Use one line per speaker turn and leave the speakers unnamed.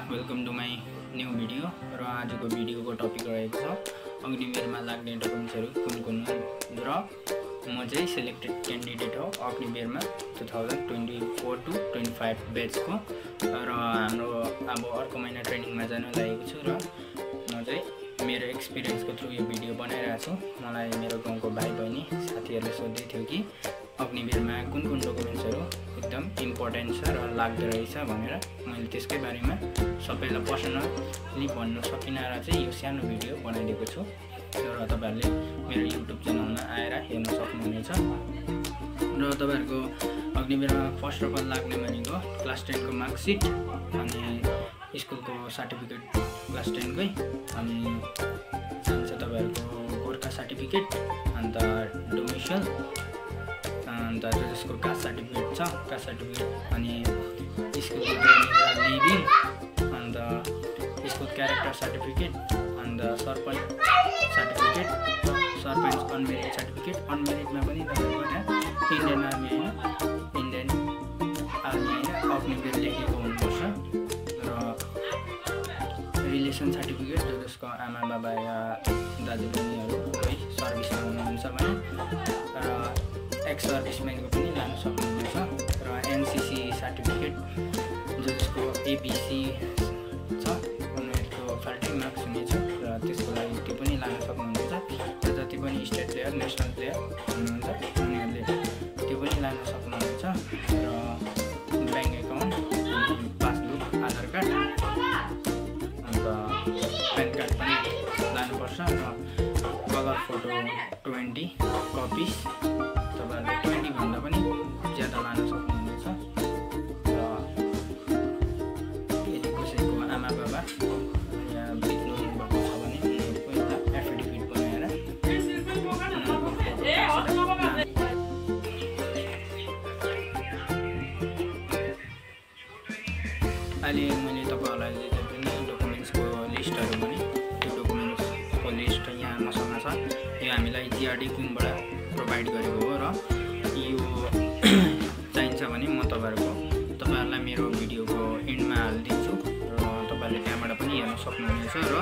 Welcome to my new video. र आजको भिडियोको topic रहेको छ अग्निवीरमा लाग्ने डकुमेन्ट्सहरू कुन कुन हुन् र म चाहिँ सेलेक्टेड क्यान्डिडेट हो अग्निवीरमा 2024 to 25 ब्याचको। र हाम्रो अब अर्को महिना ट्रेनिङमा जान लागेको छु र म चाहिँ मेरो एक्सपिरियन्सको थ्रु यो भिडियो बनाइरहेको छु। मलाई मेरो गाउँको भाइ बहिनी साथीहरूले सोध्दै थियो कि अग्निवीरमा कुन कुन डकुमेन्ट्सहरू एकदम इम्पोर्टेन्ट छ र लाग्दो रहेछ भनेर मैले त्यसकै बारेमा सबैलाई पर्सनली भन्न सकिनँ र चाहिँ यो सानो भिडियो बनाइदिएको छु र तपाईहरुले मेरो युट्युब च्यानलमा आएर हेर्न सक्नुहुनेछ। र तपाईहरुको अग्निवीरमा फर्स्ट अफ अल लाग्ने भनेको क्लास 10 को मार्कसिट अनि स्कुलको सर्टिफिकेट क्लास 10 कै अनि चाहिन्छ तपाईहरुको गोर्खा सर्टिफिकेट अन्त डोमिसाइल अन्त जसको कास्ट सर्टिफिकेट छ कास्ट सर्टिफिकेट अनि स्कुलको leaving and school character certificate and sarpanch certificate sarpanch unmarried certificate अनमेरिडमा पनि तपाईको त्यहाँ इन्डियन आर्मी हैन इन्डियन आर्मी हैन अग्निवीर लेखेको हुनुपर्छ र रिलेसन सर्टिफिकेट जसको आमा बाबा या दाजु बहिनीहरु है सर्भिसमा हुनुहुन्छ भने र एक्स सर्भिसम्यानको पनि लान सक्नुहुन्छ र एनसीसी सर्टिफिकेट जसको एबीसी छ उनीहरुको फाल्टै मार्क्स हुनेछ र त्यसको लागि त्यो पनि लान सक्नुहुन्छ र जति पनि स्टेट प्लेयर नेशनल प्लेयर हुनुहुन्छ उनीहरुले त्यो पनि लान सक्नुहुन्छ र ब्याङ्क एकाउन्ट पासबुक आधार कार्ड अन्त प्यान कार्ड पनि लानुपर्छ र कलर फोटो 20 कपिज तपाईहरुले 20 भन्दा पनि ज्यादा लान सक्नुहुनेछ र यदि कसैको आमा बाबा या बित्नु भएको छ भने उनीहरुको एउटा एफिडेभिट बनाएर अहिले मैले तपाईहरुलाई जे पनि डकुमेन्ट्सको लिस्टहरु भने त्यो डकुमेन्ट्सको लिस्ट यहाँ मसँग छ। यो हामीलाई जिआरडी कुमबाट प्रोभाइड गरेको हो र यो चाहिन्छ भने म तपाईहरुलाई मेरो भिडियोको एन्डमा हालिदिन्छु र तपाईहरुले त्यहाँबाट पनि हेर्न सक्नुहुनेछ र